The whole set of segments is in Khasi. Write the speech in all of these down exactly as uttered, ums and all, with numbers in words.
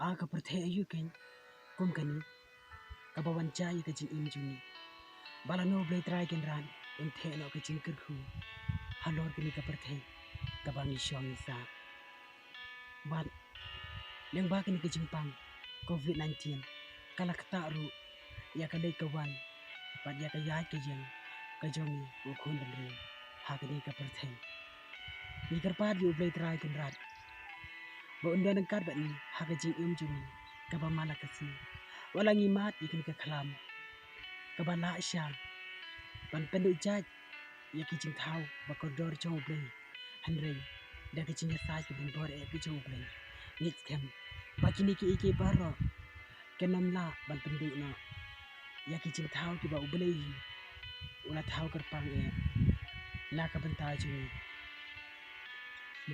A ka pyrthei aïu keiñ kum kane kaba wan jia ïa ka jingim jong ngi. Ba lano U Blei Trai Kynrad un theh noh ka jingkyrkhu halor kane ka pyrthei kaba ngi shong ngi sah. Bad lyngba kane ka jingpang covid nineteen ka la ktah ruh ïa ka leit ka wan bad ïa ka ïaid ka ïeng ka jong ngi u khun bynriew ha kane ka pyrthei. Ngi kyrpad ïa U Blei Trai Kynrad ba un don ryngkat bad ngi ha ka jingim jong ngi kaba man la ka sngi. Wat la ngi mad ïa kane ka khlam kaba lah sha ban pynduh jait ïa ki jingthaw ba kordor jong U Blei, hynrei da ka jingïasaid kaba bor eh ka jong U Blei, ngi skhem ba kine kiei kiei baroh kin ym lah ban pynduh noh ïa ki jingthaw kiba U Blei hi u la thaw kyrpang eh na ka bynta jong ngi.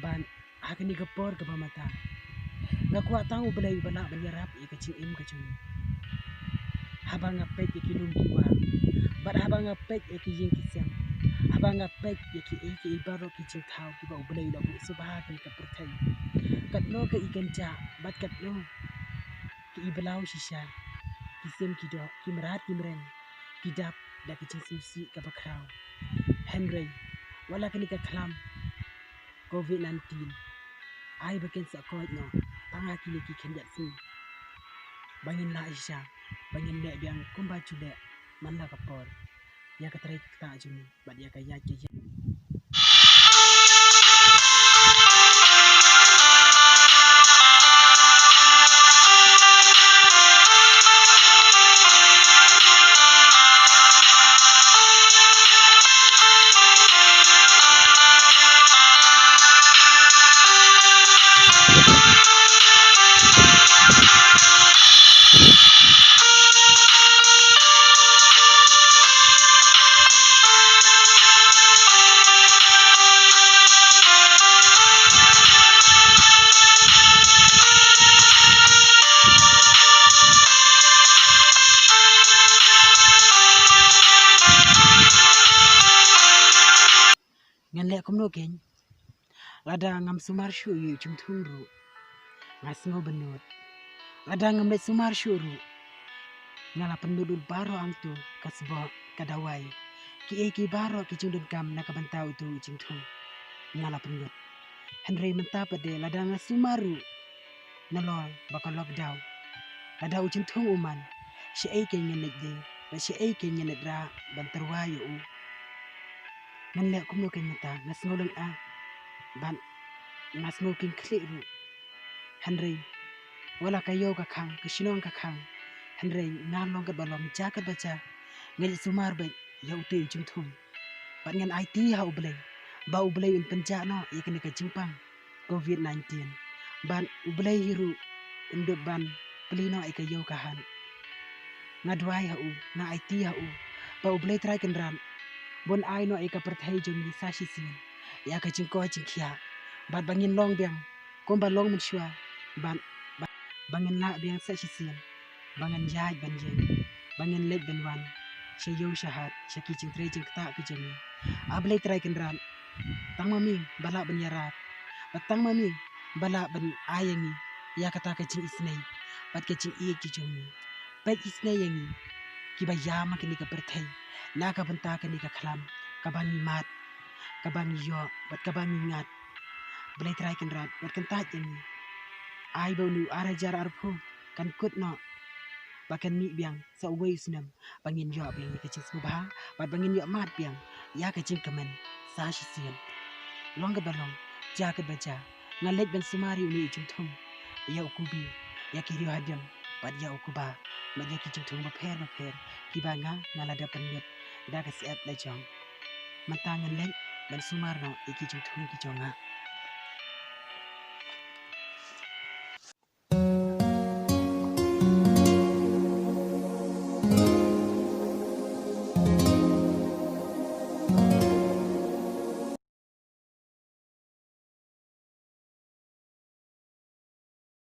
Bad ha kane ka por kaba mynta nga kwah tang U Blei ba lah ban ïarap ïa ka jingim ka jong ngi. Haba nga peit ïa ki lum ki war bad haba nga peit ïa ki ïing ki sem, haba nga peit ïa kiei kiei baroh ki jingthaw kiba U Blei u la buh sngewbha ha kane ka pyrthei, katno ka i kynjah bad katno ka i blau shisha, ki sim ki doh, ki mrad ki mreng, ki dap da ka jingsngewsih kaba khraw. Hynrei wat la kane ka khlam covid nineteen ai ba kin sa koit noh tang ha kine ki khyndiat sngi ba ngin lah shisha ba ngin leh biang kumba ju leh man la ka por ïa ka trei ka ktah jong ngi bad ïa ka ïaid ka ïeng. Ngan leh kumno keiñ? Lada ngam sumar shuh ïa u jingthung ruh nga sngew bynnud. Lada ngam leit sumar shuh ruh nga la pynlut lut baroh hangto ka sboh, ka dawai, kiei kiei baroh ki jingdonkam na ka bynta uto u jingthung nga la pynlut. Hynrei mynta pat de lada nga sumar ruh nalor ba ka lockdown, lada u jingthung u man, shaei keiñ ngan leit de bad shaei keiñ ngan leit rah ban tyrwa ïa u? Ngan leh kumno keiñ mynta? Nga sngew lyngngoh bad nga sngew kynkhlieh ruh. Hynrei wat la ka ïew ka khang, ka shnong ka khang, hynrei nga long katba long, jia katba jia, nga leit sumar beit ïa uto u jingthung. Bad ngan aiti ha U Blei ba U Blei un pynjah noh ïa kane ka jingpang covid nineteen. Bad U Blei hi ruh un dep ban plie noh ïa ka ïew ka hat. Nga duwai ha u, nga aiti ha u ba U Blei Trai Kynrad un ai noh ïa ka pyrthei jong ngi sa shisien ïa ka jingkoit jingkhiah bad ba ngin long biang kumba long mynshuwa, bad ba, ba ngin lah biang sa shisien ba ngin ïaid ban ïeng, ba ngin leit ban wan sha ïew sha hat, sha ki jingtrei jingktah ki jong ngi. A Blei Trai Kynrad, tang ma me ba lah ban ïarap bad tang ma me ba lah ban ai ïa ngi ïa kata ka jingisynei bad ka jingïeit ki jong ngi. Peit isynei ïa ngi kiba ïam ha kane ka pyrthei na ka bynta kane ka khlam kaba ngi mad, kaba ngi ïoh bad kaba ngi ngat. Blei Trai Kynrad, wat kyntait ïa ngi. Ai ba une u ar hajar arphew kan kut noh ba kan mih biang sa uwei u snem ba ngin ïoh biang ïa ka jingsngewbha bad ba ngin ïoh mad biang ïa ka jingkmen sa shisien. Long katba long, jia katba jia, nga leit ban sumar ïa une u jingthung, ïa u kubi, ïa ki riew hadem bad ïa u kba, bad ïa ki jingthung bapher bapher kiba nga nga la dep pynlut da ka syep la jong. Mynta ngan leit ban sumar noh ïa ki jingthung ki jong nga.